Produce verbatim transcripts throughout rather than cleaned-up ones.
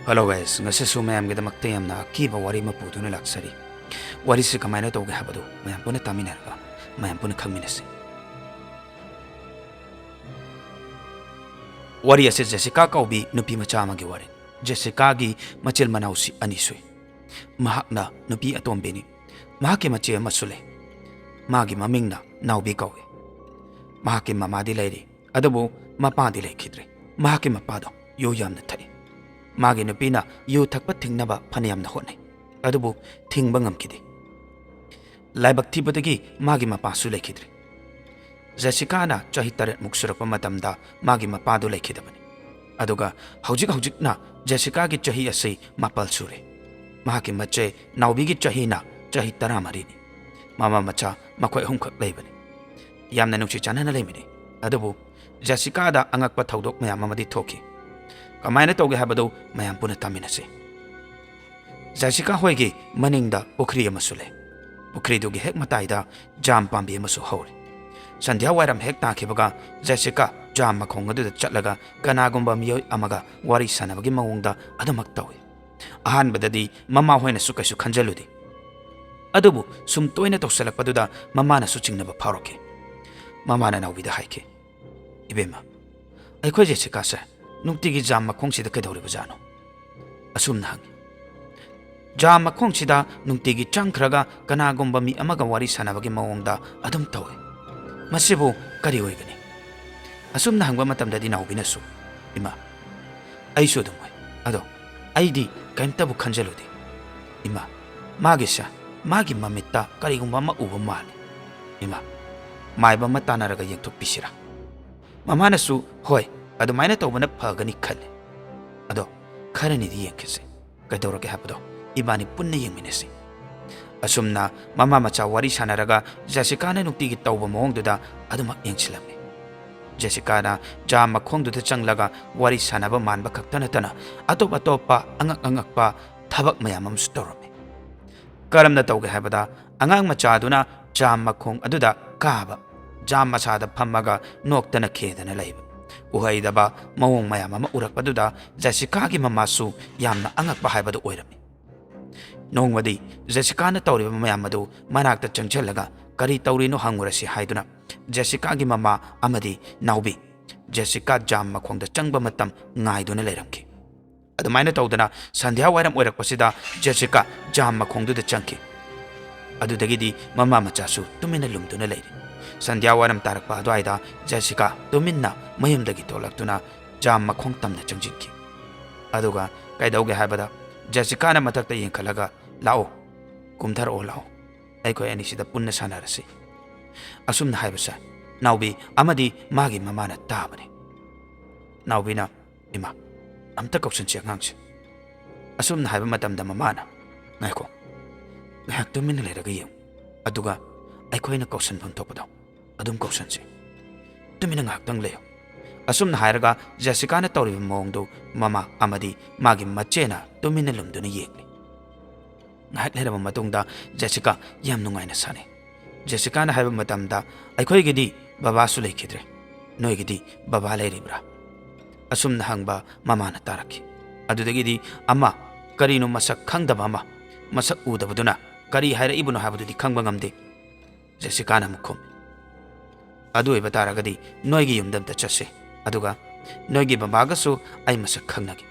Hello guys, ꯉꯁꯤꯁꯨ ꯃꯌꯥꯝꯒꯤꯗꯃꯛꯇ ꯌꯥꯝꯅ ꯑꯀꯤꯕ ꯋꯥꯔꯤ ꯑꯃ ꯄꯨꯗꯨꯅ ꯂꯥꯛꯆꯔꯤ꯫ ꯋꯥꯔꯤꯁꯤ ꯀꯃꯥꯏꯅ ꯇꯧꯒꯦ ꯍꯥꯏꯕꯗꯨ ꯃꯌꯥꯝ ꯄꯨꯟꯅ ꯇꯥꯃꯤꯟꯅꯔꯒ ꯃꯌꯥꯝ ꯄꯨꯟꯅ ꯈꯪꯃꯤꯟꯅꯁꯤ꯫ ꯋꯥꯔꯤ ꯑꯁꯤ ꯖꯦꯁꯤꯀꯥ ꯀꯧꯕꯤ ꯅꯨꯄꯤ ꯃꯆꯥ ꯑꯃꯒꯤ ꯋꯥꯔꯤ꯫ ꯖꯦꯁꯤꯀꯥꯒꯤ ꯃꯆꯤꯜ ꯃꯅꯥꯎꯁꯤ ꯑꯅꯤ ꯁꯨꯏ꯫ ꯃꯍꯥꯛꯅ ꯅꯨꯄꯤ ꯑꯇꯣꯝꯕꯤꯅꯤ꯫ ꯃꯍꯥꯛꯀꯤ ꯃꯆꯦ ꯑꯃꯁꯨ ꯂꯩ꯫ ꯃꯥꯒꯤ ꯃꯃꯤꯡꯅ ꯅꯥꯎꯕꯤ ꯀꯧꯏ꯫ ꯃꯍꯥꯛꯀꯤ ꯃꯃꯥꯗꯤ ꯂꯩꯔꯤ, ꯑꯗꯨꯕꯨ ꯃꯄꯥꯗꯤ ꯂꯩꯈꯤꯗ꯭ꯔꯦ꯫ ꯃꯍꯥꯛꯀꯤ ꯃꯄꯥꯗꯣ ꯌꯨ ꯌꯥꯝꯅ ꯊꯛꯏ꯫ ꯃꯥꯒꯤ ꯅꯨꯄꯤꯅ ꯌꯨ ꯊꯛꯄ ꯊꯤꯡꯅꯕ ꯐꯅꯌꯥꯝꯅ ꯍꯣꯠꯅꯩ, ꯑꯗꯨꯕꯨ ꯊꯤꯡꯕ ꯉꯝꯈꯤꯗꯦ꯫ ꯂꯥꯏꯕꯛ ꯊꯤꯕꯗꯒꯤ ꯃꯥꯒꯤ ꯃꯄꯥꯁꯨ ꯂꯩꯈꯤꯗ꯭ꯔꯦ꯫ ꯖꯦꯁꯤꯀꯥꯅ ꯆꯍꯤ ꯇꯔꯦꯠꯃꯨꯛ ꯁꯨꯔꯛꯄ ꯃꯇꯝꯗ ꯃꯥꯒꯤ ꯃꯄꯥꯗꯨ ꯂꯩꯈꯤꯗꯕꯅꯤ꯫ ꯑꯗꯨꯒ ꯍꯧꯖꯤꯛ ꯍꯧꯖꯤꯛꯅ ꯖꯦꯁꯤꯀꯥꯒꯤ ꯆꯍꯤ ꯑꯁꯤ ꯃꯥꯄꯜ ꯁꯨꯔꯦ꯫ ꯃꯍꯥꯛꯀꯤ ꯃꯆꯦ ꯅꯥꯎꯕꯤꯒꯤ ꯆꯍꯤꯅ ꯆꯍꯤ ꯇꯔꯥꯃꯔꯤꯅꯤ꯫ ꯃꯃꯥ ꯃꯆꯥ ꯃꯈꯣꯏ ꯑꯍꯨꯝꯈꯛ ꯂꯩꯕꯅꯤ꯫ ꯌꯥꯝꯅ ꯅꯨꯡꯁꯤ ꯆꯥꯟꯅꯅ ꯂꯩꯃꯤꯟꯅꯩ꯫ ꯑꯗꯨꯕꯨ ꯖꯦꯁꯤꯀꯥꯗ ꯑꯉꯛꯄ ꯊꯧꯗꯣꯛ ꯃꯌꯥꯝ ꯑꯃꯗꯤ ꯊꯣꯛꯈꯤ꯫ ꯀꯃꯥꯏꯅ ꯇꯧꯒꯦ ꯍꯥꯏꯕꯗꯨ ꯃꯌꯥꯝ ꯄꯨꯟꯅ ꯇꯥꯃꯤꯟꯅꯁꯤ꯫ ꯖꯦꯁꯤꯀꯥ ꯍꯣꯏꯒꯤ ꯃꯅꯤꯡꯗ ꯄꯨꯈ꯭ꯔꯤ ꯑꯃꯁꯨ ꯂꯩ꯫ ꯄꯨꯈ꯭ꯔꯤꯗꯨꯒꯤ ꯍꯦꯛ ꯃꯇꯥꯏꯗ ꯖꯥꯝ ꯄꯥꯝꯕꯤ ꯑꯃꯁꯨ ꯍꯧꯔꯤ꯫ ꯁꯟꯙ꯭ꯌꯥ ꯋꯥꯏꯔꯝ ꯍꯦꯛ ꯇꯥꯈꯤꯕꯒ ꯖꯦꯁꯤꯀꯥ ꯖꯥꯝ ꯃꯈꯣꯡ ꯑꯗꯨꯗ ꯆꯠꯂꯒ ꯀꯅꯥꯒꯨꯝꯕ ꯃꯤꯑꯣꯏ ꯑꯃꯒ ꯋꯥꯔꯤ ꯁꯥꯟꯅꯕꯒꯤ ꯃꯑꯣꯡꯗ ꯑꯗꯨꯃꯛ ꯇꯧꯏ꯫ ꯑꯍꯥꯟꯕꯗꯗꯤ ꯃꯃꯥ ꯍꯣꯏꯅꯁꯨ ꯀꯩꯁꯨ ꯈꯟꯖꯜꯂꯨꯗꯦ꯫ ꯑꯗꯨꯕꯨ ꯁꯨꯝ ꯇꯣꯏꯅ ꯇꯧꯁꯜꯂꯛꯄꯗꯨꯗ ꯃꯃꯥꯅꯁꯨ ꯆꯤꯡꯅꯕ ꯐꯥꯎꯔꯛꯈꯤ꯫ ꯃꯃꯥꯅ ꯅꯥꯎꯕꯤꯗ ꯍꯥꯏꯈꯤ, "ꯏꯕꯦꯝꯃ, ꯑꯩꯈꯣꯏ ꯖꯦꯁꯤꯀꯥꯁꯦ ꯅꯨꯡꯇꯤꯒꯤ ꯖꯥꯝ ꯃꯈꯣꯡꯁꯤꯗ ꯀꯩꯗꯧꯔꯤꯕꯖꯥꯠꯅꯣ?" ꯑꯁꯨꯝꯅ ꯍꯪꯉꯤ꯫ "ꯖꯥꯝ ꯃꯈꯣꯡꯁꯤꯗ ꯅꯨꯡꯇꯤꯒꯤ ꯆꯪꯈ꯭ꯔꯒ ꯀꯅꯥꯒꯨꯝꯕ ꯃꯤ ꯑꯃꯒ ꯋꯥꯔꯤ ꯁꯥꯟꯅꯕꯒꯤ ꯃꯑꯣꯡꯗ ꯑꯗꯨꯝ ꯇꯧꯏ꯫ ꯃꯁꯤꯕꯨ ꯀꯔꯤ ꯑꯣꯏꯒꯅꯤ?" ꯑꯁꯨꯝꯅ ꯍꯪꯕ ꯃꯇꯝꯗꯗꯤ ꯅꯥꯎꯕꯤꯅꯁꯨ, "ꯏꯃꯥ, ꯑꯩꯁꯨ ꯑꯗꯨꯝ ꯑꯣꯏ꯫ ꯑꯗꯣ ꯑꯩꯗꯤ ꯀꯔꯤꯝꯇꯕꯨ ꯈꯟꯖꯜꯂꯨꯗꯦ꯫ ꯏꯃꯥ, ꯃꯥꯒꯤꯁꯦ ꯃꯥꯒꯤ ꯃꯃꯤꯠꯇ ꯀꯔꯤꯒꯨꯝꯕ ꯑꯃ ꯎꯕ ꯃꯥꯜꯂꯤ꯫ ꯏꯃꯥ, ꯃꯥꯏꯕ ꯑꯃ ꯇꯥꯟꯅꯔꯒ ꯌꯦꯡꯊꯣꯛꯄꯤꯁꯤꯔꯥ?" ꯃꯃꯥꯅꯁꯨ, "ꯍꯣꯏ, ꯑꯗꯨꯃꯥꯏꯅ ꯇꯧꯕꯅ ꯐꯒꯅꯤ ꯈꯜꯂꯤ꯫ ꯑꯗꯣ ꯈꯔꯅꯤꯗꯤ ꯌꯦꯡꯈꯤꯁꯤ꯫ ꯀꯩꯗꯧꯔꯒꯦ ꯍꯥꯏꯕꯗꯣ ꯏꯕꯥꯅꯤ ꯄꯨꯟꯅ ꯌꯦꯡꯃꯤꯟꯅꯁꯤ꯫" ꯑꯁꯨꯝꯅ ꯃꯃꯥ ꯃꯆꯥ ꯋꯥꯔꯤ ꯁꯥꯟꯅꯔꯒ ꯖꯦꯁꯤꯀꯥꯅ ꯅꯨꯡꯇꯤꯒꯤ ꯇꯧꯕ ꯃꯑꯣꯡꯗꯨꯗ ꯑꯗꯨꯃꯛ ꯌꯦꯡꯁꯤꯜꯂꯝꯃꯤ꯫ ꯖꯦꯁꯤꯀꯥꯅ ꯖꯥꯝ ꯃꯈꯣꯡꯗꯨꯗ ꯆꯪꯂꯒ ꯋꯥꯔꯤ ꯁꯥꯟꯅꯕ ꯃꯥꯟꯕ ꯈꯛꯇ ꯅꯠꯇꯅ ꯑꯇꯣꯞ ꯑꯇꯣꯞꯄ ꯑꯉꯛ ꯑꯉꯛꯄ ꯊꯕꯛ ꯃꯌꯥꯝ ꯑꯃꯁꯨ ꯇꯧꯔꯝꯃꯤ꯫ ꯀꯔꯝꯅ ꯇꯧꯒꯦ ꯍꯥꯏꯕꯗ, ꯑꯉꯥꯡ ꯃꯆꯥꯗꯨꯅ ꯖꯥꯝ ꯃꯈꯣꯡ ꯑꯗꯨꯗ ꯀꯥꯕ, ꯖꯥꯝ ꯃꯁꯥꯗ ꯐꯝꯃꯒ ꯅꯣꯛꯇꯅ ꯈꯦꯗꯅ ꯂꯩꯕ, ꯎꯍꯩꯗꯕ ꯃꯑꯣꯡ ꯃꯌꯥꯝ ꯑꯃ ꯎꯔꯛꯄꯗꯨꯗ ꯖꯦꯁꯤꯀꯥꯒꯤ ꯃꯃꯥꯁꯨ ꯌꯥꯝꯅ ꯑꯉꯛꯄ ꯍꯥꯏꯕꯗꯨ ꯑꯣꯏꯔꯝꯃꯤ꯫ ꯅꯣꯡꯃꯗꯤ ꯖꯦꯁꯤꯀꯥꯅ ꯇꯧꯔꯤꯕ ꯃꯌꯥꯝ ꯑꯗꯨ ꯃꯅꯥꯛꯇ ꯆꯪꯁꯤꯜꯂꯒ ꯀꯔꯤ ꯇꯧꯔꯤꯅꯣ ꯍꯪꯉꯨꯔꯁꯤ ꯍꯥꯏꯗꯨꯅ ꯖꯦꯁꯤꯀꯥꯒꯤ ꯃꯃꯥ ꯑꯃꯗꯤ ꯅꯥꯎꯕꯤ ꯖꯦꯁꯤꯀꯥ ꯖꯥꯝ ꯃꯈꯣꯡꯗ ꯆꯪꯕ ꯃꯇꯝ ꯉꯥꯏꯗꯨꯅ ꯂꯩꯔꯝꯈꯤ꯫ ꯑꯗꯨꯃꯥꯏꯅ ꯇꯧꯗꯅ ꯁꯟꯙ꯭ꯌꯥ ꯋꯥꯏꯔꯝ ꯑꯣꯏꯔꯛꯄꯁꯤꯗ ꯖꯦꯁꯤꯀꯥ ꯖꯥꯝ ꯃꯈꯣꯡꯗꯨꯗ ꯆꯪꯈꯤ꯫ ꯑꯗꯨꯗꯒꯤꯗꯤ ꯃꯃꯥ ꯃꯆꯥꯁꯨ ꯇꯨꯃꯤꯟꯅ ꯂꯨꯝꯗꯨꯅ ꯂꯩꯔꯤ꯫ ꯁꯟꯙ꯭ꯌꯥ ꯋꯥꯏꯔꯝ ꯇꯥꯔꯛꯄ ꯑꯗꯨꯋꯥꯏꯗ ꯖꯦꯁꯤꯀꯥ ꯇꯨꯃꯤꯟꯅ ꯃꯌꯨꯝꯗꯒꯤ ꯊꯣꯛꯂꯛꯇꯨꯅ ꯖꯥꯝ ꯃꯈꯣꯡ ꯇꯝꯅ ꯆꯪꯁꯤꯟꯈꯤ꯫ ꯑꯗꯨꯒ ꯀꯩꯗꯧꯒꯦ ꯍꯥꯏꯕꯗ ꯖꯦꯁꯤꯀꯥꯅ ꯃꯊꯛꯇ ꯌꯦꯡꯈꯠꯂꯒ, "ꯂꯥꯛꯑꯣ, ꯀꯨꯝꯊꯔꯛꯑꯣ, ꯂꯥꯛꯑꯣ, ꯑꯩꯈꯣꯏ ꯑꯅꯤꯁꯤꯗ ꯄꯨꯟꯅ ꯁꯥꯟꯅꯔꯁꯤ"꯫ ꯑꯁꯨꯝꯅ ꯍꯥꯏꯕꯁꯦ ꯅꯥꯎꯕꯤ ꯑꯃꯗꯤ ꯃꯥꯒꯤ ꯃꯃꯥꯅ ꯇꯥꯕꯅꯤ꯫ ꯅꯥꯎꯕꯤꯅ, "ꯏꯃꯥ, ꯑꯝꯇ ꯀꯧꯁꯟꯁꯤ ꯑꯉꯥꯡꯁꯦ"꯫ ꯑꯁꯨꯝꯅ ꯍꯥꯏꯕ ꯃꯇꯝꯗ ꯃꯃꯥꯅ, "ꯉꯥꯏꯈꯣ, ꯉꯥꯏꯍꯥꯛ ꯇꯨꯃꯤꯟꯅ ꯂꯩꯔꯒ ꯌꯦꯡꯉꯨ, ꯑꯗꯨꯒ ꯑꯩꯈꯣꯏꯅ ꯀꯧꯁꯟꯐꯝ ꯊꯣꯛꯄꯗꯣ ꯑꯗꯨꯝ ꯀꯧꯁꯟꯁꯤ꯫ ꯇꯨꯃꯤꯟꯅ ꯉꯥꯏꯍꯥꯛꯇꯪ ꯂꯩꯌꯨ"꯫ ꯑꯁꯨꯝꯅ ꯍꯥꯏꯔꯒ ꯖꯦꯁꯤꯀꯥꯅ ꯇꯧꯔꯤꯕ ꯃꯑꯣꯡꯗꯨ ꯃꯃꯥ ꯑꯃꯗꯤ ꯃꯥꯒꯤ ꯃꯆꯦꯅ ꯇꯨꯃꯤꯟꯅ ꯂꯨꯝꯗꯨꯅ ꯌꯦꯡꯂꯤ꯫ ꯉꯥꯏꯍꯥꯛ ꯂꯩꯔꯕ ꯃꯇꯨꯡꯗ ꯖꯦꯁꯤꯀꯥ ꯌꯥꯝ ꯅꯨꯡꯉꯥꯏꯅ ꯁꯥꯟꯅꯩ꯫ ꯖꯦꯁꯤꯀꯥꯅ ꯍꯥꯏꯕ ꯃꯇꯝꯗ, "ꯑꯩꯈꯣꯏꯒꯤꯗꯤ ꯕꯕꯥꯁꯨ ꯂꯩꯈꯤꯗ꯭ꯔꯦ, ꯅꯣꯏꯒꯤꯗꯤ ꯕꯕꯥ ꯂꯩꯔꯤꯕ꯭ꯔꯥ?" ꯑꯁꯨꯝꯅ ꯍꯪꯕ ꯃꯃꯥꯅ ꯇꯥꯔꯛꯈꯤ꯫ ꯑꯗꯨꯗꯒꯤꯗꯤ ꯑꯃ, ꯀꯔꯤꯅꯣ ꯃꯁꯛ ꯈꯪꯗꯕ ꯑꯃ, ꯃꯁꯛ ꯎꯗꯕꯗꯨꯅ ꯀꯔꯤ ꯍꯥꯏꯔꯛꯏꯕꯅꯣ ꯍꯥꯏꯕꯗꯨꯗꯤ ꯈꯪꯕ ꯉꯝꯗꯦ꯫ ꯖꯦꯁꯤꯀꯥꯅ ꯑꯃꯨꯛ ꯈꯨꯝꯃꯤ, "ꯑꯗꯨ ꯑꯣꯏꯕ ꯇꯥꯔꯒꯗꯤ ꯅꯣꯏꯒꯤ ꯌꯨꯝꯗ ꯑꯝꯇ ꯆꯠꯁꯤ, ꯑꯗꯨꯒ ꯅꯣꯏꯒꯤ ꯕꯕꯥꯒꯁꯨ ꯑꯩ ꯃꯁꯛ ꯈꯪꯅꯒꯦ"꯫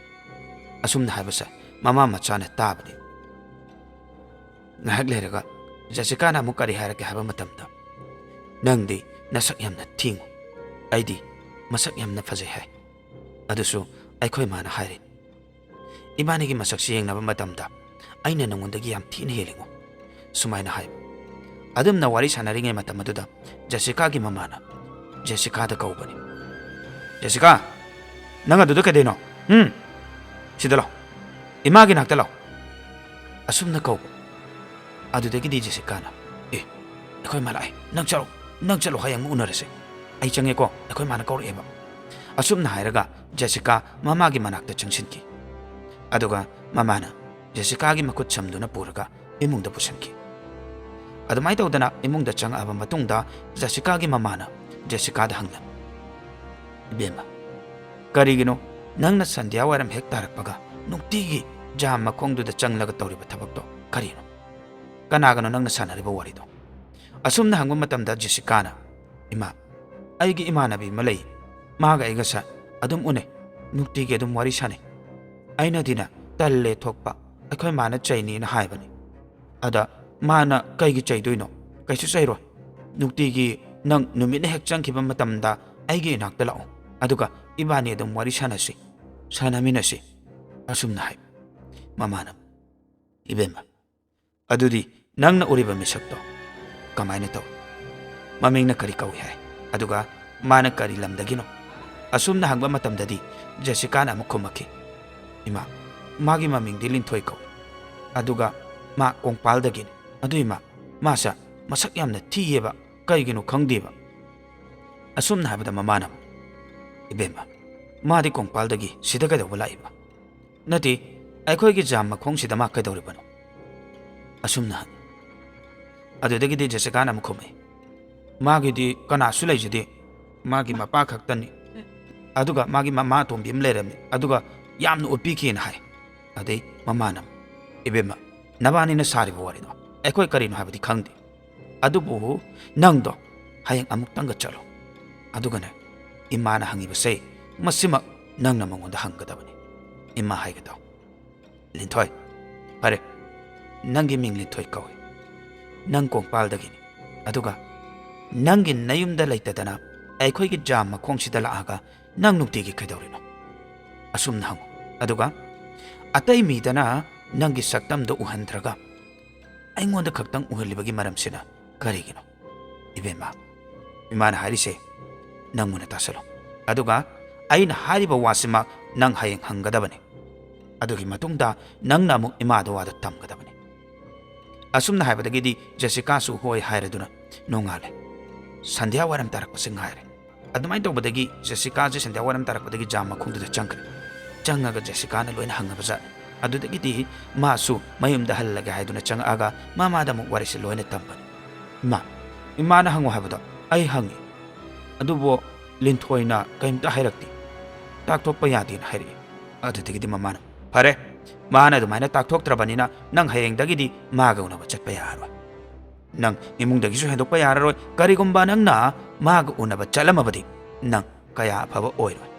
ꯑꯁꯨꯝꯅ ꯍꯥꯏꯕꯁꯦ ꯃꯃꯥ ꯃꯆꯥꯅ ꯇꯥꯕꯗꯤ꯫ ꯉꯥꯏꯍꯥꯛ ꯂꯩꯔꯒ ꯖꯦꯁꯤꯀꯥꯅ ꯑꯃꯨꯛ ꯀꯔꯤ ꯍꯥꯏꯔꯛꯀꯦ ꯍꯥꯏꯕ ꯃꯇꯝꯗ, "ꯅꯪꯗꯤ ꯅꯁꯛ ꯌꯥꯝꯅ ꯊꯤꯉꯨ, ꯑꯩꯗꯤ ꯃꯁꯛ ꯌꯥꯝꯅ ꯐꯖꯩ" ꯍꯥꯏ꯫ ꯑꯗꯨꯁꯨ ꯑꯩꯈꯣꯏ ꯃꯥꯅ ꯍꯥꯏꯔꯤ꯫ ꯏꯕꯥꯅꯤꯒꯤ ꯃꯁꯛꯁꯤ ꯌꯦꯡꯅꯕ ꯃꯇꯝꯗ ꯑꯩꯅ ꯅꯉꯣꯟꯗꯒꯤ ꯌꯥꯝ ꯊꯤꯅ ꯍꯦꯜꯂꯤꯉꯣ, ꯁꯨꯃꯥꯏꯅ ꯍꯥꯏ꯫ ꯑꯗꯨꯝꯅ ꯋꯥꯔꯤ ꯁꯥꯟꯅꯔꯤꯉꯩ ꯃꯇꯝ ꯑꯗꯨꯗ ꯖꯦꯁꯤꯀꯥꯒꯤ ꯃꯃꯥꯅ ꯖꯦꯁꯤꯀꯥꯗ ꯀꯧꯕꯅꯤ꯫ "ꯖꯦꯁꯤꯀꯥ, ꯅꯪ ꯑꯗꯨꯗ ꯀꯩꯗꯩꯅꯣ? ꯎꯝ? ꯁꯤꯗ ꯂꯥꯎ꯫ ꯏꯃꯥꯒꯤ ꯅꯥꯛꯇ ꯂꯥꯎ"꯫ ꯑꯁꯨꯝꯅ ꯀꯧꯕ꯫ ꯑꯗꯨꯗꯒꯤꯗꯤ ꯖꯦꯁꯤꯀꯥꯅ, "ꯑꯦ, ꯑꯩꯈꯣꯏ ꯃꯥ ꯂꯥꯛꯑꯦ, ꯅꯪ ꯆꯠꯂꯣ, ꯅꯪ ꯆꯠꯂꯣ, ꯍꯌꯦꯡ ꯑꯃꯨꯛ ꯎꯅꯔꯁꯦ꯫ ꯑꯩ ꯆꯪꯉꯦꯀꯣ, ꯑꯩꯈꯣꯏ ꯃꯥꯅ ꯀꯧꯔꯛꯑꯦꯕ"꯫ ꯑꯁꯨꯝꯅ ꯍꯥꯏꯔꯒ ꯖꯦꯁꯤꯀꯥ ꯃꯃꯥꯒꯤ ꯃꯅꯥꯛꯇ ꯆꯪꯁꯤꯟꯈꯤ꯫ ꯑꯗꯨꯒ ꯃꯃꯥꯅ ꯖꯦꯁꯤꯀꯥꯒꯤ ꯃꯈꯨꯠ ꯁꯝꯗꯨꯅ ꯄꯨꯔꯒ ꯏꯃꯨꯡꯗ ꯄꯨꯁꯤꯟꯈꯤ꯫ ꯑꯗꯨꯃꯥꯏꯅ ꯇꯧꯗꯅ ꯏꯃꯨꯡꯗ ꯆꯪꯉꯛꯑꯕ ꯃꯇꯨꯡꯗ ꯖꯦꯁꯤꯀꯥꯒꯤ ꯃꯃꯥꯅ ꯖꯦꯁꯤꯀꯥꯗ ꯍꯪꯂꯝꯃꯤ, "ꯏꯕꯦꯝꯃ, ꯀꯔꯤꯒꯤꯅꯣ ꯅꯪꯅ ꯁꯟꯙ꯭ꯌꯥ ꯋꯥꯏꯔꯝ ꯍꯦꯛ ꯇꯥꯔꯛꯄꯒ ꯅꯨꯡꯇꯤꯒꯤ ꯖꯥꯝ ꯃꯈꯣꯡꯗꯨꯗ ꯆꯪꯂꯒ ꯇꯧꯔꯤꯕ ꯊꯕꯛꯇꯣ ꯀꯔꯤꯅꯣ? ꯀꯅꯥꯒꯅꯣ ꯅꯪꯅ ꯁꯥꯟꯅꯔꯤꯕ ꯋꯥꯔꯤꯗꯣ?" ꯑꯁꯨꯝꯅ ꯍꯪꯕ ꯃꯇꯝꯗ ꯖꯦꯁꯤꯀꯥꯅ, "ꯏꯃꯥ, ꯑꯩꯒꯤ ꯏꯃꯥꯟꯅꯕꯤ ꯑꯃ ꯂꯩ꯫ ꯃꯥꯒ ꯑꯩꯒꯁꯦ ꯑꯗꯨꯝ ꯎꯅꯩ꯫ ꯅꯨꯡꯇꯤꯒꯤ ꯑꯗꯨꯝ ꯋꯥꯔꯤ ꯁꯥꯟꯅꯩ꯫ ꯑꯩꯅꯗꯤꯅꯦ ꯇꯜꯂꯦ ꯊꯣꯛꯄ, ꯑꯩꯈꯣꯏ ꯃꯥꯅ ꯆꯩꯅꯤꯅ ꯍꯥꯏꯕꯅꯤ꯫ ꯑꯗ ꯃꯥꯅ ꯀꯩꯒꯤ ꯆꯩꯗꯣꯏꯅꯣ? ꯀꯩꯁꯨ ꯆꯩꯔꯣꯏ꯫ ꯅꯨꯡꯇꯤꯒꯤ ꯅꯪ ꯅꯨꯃꯤꯠꯅ ꯍꯦꯛ ꯆꯪꯈꯤꯕ ꯃꯇꯝꯗ ꯑꯩꯒꯤ ꯏꯅꯥꯛꯇ ꯂꯥꯛꯑꯣ꯫ ꯑꯗꯨꯒ ꯏꯕꯥꯅꯤ ꯑꯗꯨꯝ ꯋꯥꯔꯤ ꯁꯥꯟꯅꯁꯤ, ꯁꯥꯟꯅꯃꯤꯟꯅꯁꯤ," ꯑꯁꯨꯝꯅ ꯍꯥꯏ꯫ ꯃꯃꯥꯅ, "ꯏꯕꯦꯝꯃ, ꯑꯗꯨꯗꯤ ꯅꯪꯅ ꯎꯔꯤꯕ ꯃꯤꯁꯛꯇꯣ ꯀꯃꯥꯏꯅ ꯇꯧꯏ? ꯃꯃꯤꯡꯅ ꯀꯔꯤ ꯀꯧꯏ ꯍꯥꯏ? ꯑꯗꯨꯒ ꯃꯥꯅ ꯀꯔꯤ ꯂꯝꯗꯒꯤꯅꯣ?" ꯑꯁꯨꯝꯅ ꯍꯪꯕ ꯃꯇꯝꯗꯗꯤ ꯖꯦꯁꯤꯀꯥꯅ ꯑꯃꯨꯛ ꯈꯨꯝꯃꯛꯈꯤ, "ꯏꯃꯥ, ꯃꯥꯒꯤ ꯃꯃꯤꯡꯗꯤ ꯂꯤꯟꯊꯣꯏ ꯀꯧꯏ꯫ ꯑꯗꯨꯒ ꯃꯥ ꯀꯣꯡꯄꯥꯜꯗꯒꯤꯅꯤ꯫ ꯑꯗꯨ ꯏꯃꯥ, ꯃꯥꯁꯦ ꯃꯁꯛ ꯌꯥꯝꯅ ꯊꯤꯌꯦꯕ, ꯀꯩꯒꯤꯅꯣ ꯈꯪꯗꯦꯕ꯫" ꯑꯁꯨꯝꯅ ꯍꯥꯏꯕꯗ ꯃꯃꯥꯅ ꯑꯃꯨꯛ, "ꯏꯕꯦꯝꯃ, ꯃꯥꯗꯤ ꯀꯣꯡꯄꯥꯜꯗꯒꯤ ꯁꯤꯗ ꯀꯩꯗꯧꯕ ꯂꯥꯛꯏꯕ? ꯅꯠꯇꯦ, ꯑꯩꯈꯣꯏꯒꯤ ꯖꯥꯝ ꯃꯈꯣꯡꯁꯤꯗ ꯃꯥ ꯀꯩꯗꯧꯔꯤꯕꯅꯣ?" ꯑꯁꯨꯝꯅ ꯍꯪꯉꯤ꯫ ꯑꯗꯨꯗꯒꯤꯗꯤ ꯖꯦꯁꯤꯀꯥꯅ ꯑꯃꯨꯛ ꯈꯨꯝꯃꯛꯏ, "ꯃꯥꯒꯤꯗꯤ ꯀꯅꯥꯁꯨ ꯂꯩꯖꯗꯦ, ꯃꯥꯒꯤ ꯃꯄꯥ ꯈꯛꯇꯅꯤ꯫ ꯑꯗꯨꯒ ꯃꯥꯒꯤ ꯃꯃꯥ ꯑꯇꯣꯝꯕꯤ ꯑꯃ ꯂꯩꯔꯝꯃꯤ, ꯑꯗꯨꯒ ꯌꯥꯝꯅ ꯑꯣꯠꯄꯤꯈꯤꯅ ꯍꯥꯏ꯫" ꯑꯗꯩ ꯃꯃꯥꯅ, "ꯏꯕꯦꯝꯃ, ꯅꯕꯥꯅꯤꯅ ꯁꯥꯔꯤꯕ ꯋꯥꯔꯤꯗꯣ ꯑꯩꯈꯣꯏ ꯀꯔꯤꯅꯣ ꯍꯥꯏꯕꯗꯤ ꯈꯪꯗꯦ꯫ ꯑꯗꯨꯕꯨ ꯅꯪꯗꯣ ꯍꯌꯦꯡ ꯑꯃꯨꯛꯇꯪꯒ ꯆꯠꯂꯣ꯫ ꯑꯗꯨꯒꯅꯦ, ꯏꯃꯥꯅ ꯍꯪꯉꯤꯕꯁꯦ ꯃꯁꯤꯃꯛ ꯅꯪꯅ ꯃꯉꯣꯟꯗ ꯍꯪꯒꯗꯕꯅꯤ꯫" ꯏꯃꯥ ꯍꯥꯏꯒꯗꯧ, "ꯂꯤꯟꯊꯣꯏ, ꯐꯔꯦ, ꯅꯪꯒꯤ ꯃꯤꯡ ꯂꯤꯟꯊꯣꯏ ꯀꯧꯏ꯫ ꯅꯪ ꯀꯣꯡꯄꯥꯜꯗꯒꯤꯅꯤ꯫ ꯑꯗꯨꯒ ꯅꯪꯒꯤ ꯅꯌꯨꯝꯗ ꯂꯩꯇꯗꯅ ꯑꯩꯈꯣꯏꯒꯤ ꯖꯥꯝ ꯃꯈꯣꯡꯁꯤꯗ ꯂꯥꯛꯑꯒ ꯅꯪ ꯅꯨꯡꯇꯤꯒꯤ ꯀꯩꯗꯧꯔꯤꯅꯣ?" ꯑꯁꯨꯝꯅ ꯍꯪꯉꯨ꯫ ꯑꯗꯨꯒ ꯑꯇꯩ ꯃꯤꯗꯅ ꯅꯪꯒꯤ ꯁꯛꯇꯝꯗꯣ ꯎꯍꯟꯗ꯭ꯔꯒ ꯑꯩꯉꯣꯟꯗ ꯈꯛꯇꯪ ꯎꯍꯜꯂꯤꯕꯒꯤ ꯃꯔꯝꯁꯤꯅ ꯀꯔꯤꯒꯤꯅꯣ? ꯏꯕꯦꯝꯃ, ꯏꯃꯥꯅ ꯍꯥꯏꯔꯤꯁꯦ ꯅꯪ ꯃꯨꯟꯅ ꯇꯥꯁꯜꯂꯣ꯫ ꯑꯗꯨꯒ ꯑꯩꯅ ꯍꯥꯏꯔꯤꯕ ꯋꯥꯁꯤꯃꯛ ꯅꯪ ꯍꯌꯦꯡ ꯍꯪꯒꯗꯕꯅꯤ꯫ ꯑꯗꯨꯒꯤ ꯃꯇꯨꯡꯗ ꯅꯪꯅ ꯑꯃꯨꯛ ꯏꯃꯥꯗ ꯋꯥꯗꯣ ꯇꯝꯒꯗꯕꯅꯤ꯫ ꯑꯁꯨꯝꯅ ꯍꯥꯏꯕꯗꯒꯤꯗꯤ ꯖꯦꯁꯤꯀꯥꯁꯨ ꯍꯣꯏ ꯍꯥꯏꯔꯗꯨꯅ ꯅꯣꯡꯉꯥꯜꯂꯦ꯫ ꯁꯟꯙ꯭ꯌꯥ ꯋꯥꯏꯔꯝ ꯇꯥꯔꯛꯄꯁꯦ ꯉꯥꯏꯔꯦ꯫ ꯑꯗꯨꯃꯥꯏꯅ ꯇꯧꯕꯗꯒꯤ ꯖꯦꯁꯤꯀꯥꯁꯦ ꯁꯟꯙ꯭ꯌꯥ ꯋꯥꯏꯔꯝ ꯇꯥꯔꯛꯄꯗꯒꯤ ꯖꯥꯝ ꯃꯈꯣꯡꯗꯨꯗ ꯆꯪꯈ꯭ꯔꯦ꯫ ꯆꯪꯉꯒ ꯖꯦꯁꯤꯀꯥꯅ ꯂꯣꯏꯅ ꯍꯪꯉꯕꯖꯥꯠꯅꯤ꯫ ꯑꯗꯨꯗꯒꯤꯗꯤ ꯃꯥꯁꯨ ꯃꯌꯨꯝꯗ ꯍꯜꯂꯒꯦ ꯍꯥꯏꯗꯨꯅ ꯆꯪꯉꯛꯑꯒ ꯃꯃꯥꯗ ꯑꯃꯨꯛ ꯋꯥꯔꯤꯁꯦ ꯂꯣꯏꯅ ꯇꯝꯕꯅꯤ꯫ "ꯏꯃꯥ, ꯏꯃꯥꯅ ꯍꯪꯉꯣ ꯍꯥꯏꯕꯗꯣ ꯑꯩ ꯍꯪꯉꯤ꯫ ꯑꯗꯨꯕꯨ ꯂꯤꯟꯊꯣꯏꯅ ꯀꯔꯤꯝꯇ ꯍꯥꯏꯔꯛꯇꯦ꯫ "ꯇꯥꯛꯊꯣꯛꯄ ꯌꯥꯗꯦꯅ ꯍꯥꯏꯔꯛꯏ꯫" ꯑꯗꯨꯗꯒꯤꯗꯤ ꯃꯃꯥꯅ, "ꯐꯔꯦ, ꯃꯥꯅ ꯑꯗꯨꯃꯥꯏꯅ ꯇꯥꯛꯊꯣꯛꯇ꯭ꯔꯕꯅꯤꯅ ꯅꯪ ꯍꯌꯦꯡꯗꯒꯤꯗꯤ ꯃꯥꯒ ꯎꯅꯕ ꯆꯠꯄ ꯌꯥꯔꯔꯣꯏ꯫ ꯅꯪ ꯏꯃꯨꯡꯗꯒꯤꯁꯨ ꯍꯦꯟꯗꯣꯛꯄ ꯌꯥꯔꯔꯣꯏ꯫ ꯀꯔꯤꯒꯨꯝꯕ ꯅꯪꯅ ꯃꯥꯒ ꯎꯅꯕ ꯆꯠꯂꯝꯃꯕꯗꯤ ꯅꯪ ꯀꯌꯥ ꯑꯐꯕ ꯑꯣꯏꯔꯣꯏ꯫"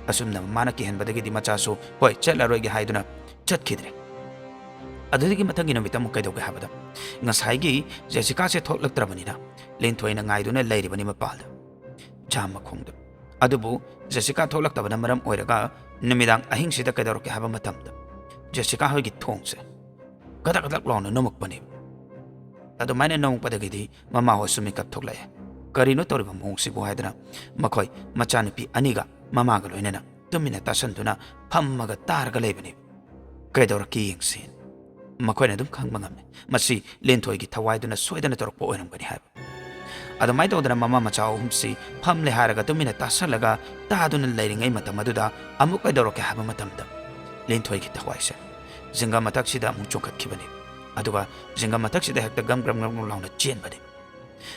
ꯑꯁꯨꯝꯅ ꯃꯃꯥꯅ ꯀꯤꯍꯟꯕꯗꯒꯤꯗꯤ ꯃꯆꯥꯁꯨ, "ꯍꯣꯏ, ꯆꯠꯂꯔꯣꯏꯒꯦ" ꯍꯥꯏꯗꯨꯅ ꯆꯠꯈꯤꯗ꯭ꯔꯦ꯫ ꯑꯗꯨꯗꯒꯤ ꯃꯊꯪꯒꯤ ꯅꯨꯃꯤꯠꯇ ꯑꯃꯨꯛ ꯀꯩꯗꯧꯒꯦ ꯍꯥꯏꯕꯗ, ꯉꯁꯥꯏꯒꯤ ꯖꯦꯁꯤꯀꯥꯁꯦ ꯊꯣꯛꯂꯛꯇ꯭ꯔꯕꯅꯤꯅ ꯂꯤꯟꯊꯣꯏꯅ ꯉꯥꯏꯗꯨꯅ ꯂꯩꯔꯤꯕꯅꯤ ꯃꯄꯥꯜꯗ꯫ ꯖꯥꯝ ꯃꯈꯣꯡꯗ꯫ ꯑꯗꯨꯕꯨ ꯖꯦꯁꯤꯀꯥ ꯊꯣꯛꯂꯛꯇꯕꯅ ꯃꯔꯝ ꯑꯣꯏꯔꯒ ꯅꯨꯃꯤꯗꯥꯡ ꯑꯍꯤꯡꯁꯤꯗ ꯀꯩꯗꯧꯔꯛꯀꯦ ꯍꯥꯏꯕ ꯃꯇꯝꯗ ꯖꯦꯁꯤꯀꯥ ꯍꯣꯏꯒꯤ ꯊꯣꯡꯁꯦ ꯀꯗꯛ ꯀꯗꯛ ꯂꯥꯎꯅ ꯅꯣꯝꯃꯛꯄꯅꯦꯕ꯫ ꯑꯗꯨꯃꯥꯏꯅ ꯅꯣꯝꯃꯛꯄꯗꯒꯤꯗꯤ ꯃꯃꯥ ꯍꯣꯏꯁꯨ ꯃꯤꯀꯞ ꯊꯣꯛꯂꯛꯑꯦ꯫ "ꯀꯔꯤꯅꯣ ꯇꯧꯔꯤꯕ ꯃꯑꯣꯡꯁꯤꯕꯨ?" ꯍꯥꯏꯗꯅ ꯃꯈꯣꯏ ꯃꯆꯥꯅꯨꯄꯤ ꯑꯅꯤꯒ ꯃꯃꯥꯒ ꯂꯣꯏꯅꯅ ꯇꯨꯃꯤꯟꯅ ꯇꯥꯁꯟꯗꯨꯅ ꯐꯝꯃꯒ ꯇꯥꯔꯒ ꯂꯩꯕꯅꯦꯕ꯫ "ꯀꯩꯗꯧꯔꯛꯀꯦ ꯌꯦꯡꯁꯤ꯫" ꯃꯈꯣꯏꯅ ꯑꯗꯨꯝ ꯈꯪꯕ ꯉꯝꯃꯦ, ꯃꯁꯤ ꯂꯤꯟꯊꯣꯏꯒꯤ ꯊꯋꯥꯏꯗꯨꯅ ꯁꯣꯏꯗꯅ ꯇꯧꯔꯛꯄ ꯑꯣꯏꯔꯝꯒꯅꯤ ꯍꯥꯏꯕ꯫ ꯑꯗꯨꯃꯥꯏꯅ ꯇꯧꯗꯅ ꯃꯃꯥ ꯃꯆꯥ ꯑꯍꯨꯝꯁꯤ ꯐꯝꯂꯦ ꯍꯥꯏꯔꯒ ꯇꯨꯃꯤꯟꯅ ꯇꯥꯁꯜꯂꯒ ꯇꯥꯗꯨꯅ ꯂꯩꯔꯤꯉꯩ ꯃꯇꯝ ꯑꯗꯨꯗ ꯑꯃꯨꯛ ꯀꯩꯗꯧꯔꯛꯀꯦ ꯍꯥꯏꯕ ꯃꯇꯝꯗ ꯂꯤꯟꯊꯣꯏꯒꯤ ꯊꯋꯥꯏꯁꯦ ꯖꯤꯡꯒ ꯃꯊꯛꯁꯤꯗ ꯑꯃꯨꯛ ꯆꯣꯡꯈꯠꯈꯤꯕꯅꯤ꯫ ꯑꯗꯨꯒ ꯖꯤꯡꯒ ꯃꯊꯛꯁꯤꯗ ꯍꯦꯛꯇ ꯒꯝ ꯒ꯭ꯔꯝ ꯒ꯭ꯔꯝ ꯒ꯭ꯔꯝ ꯂꯥꯎꯅ ꯆꯦꯟꯕꯅꯤ꯫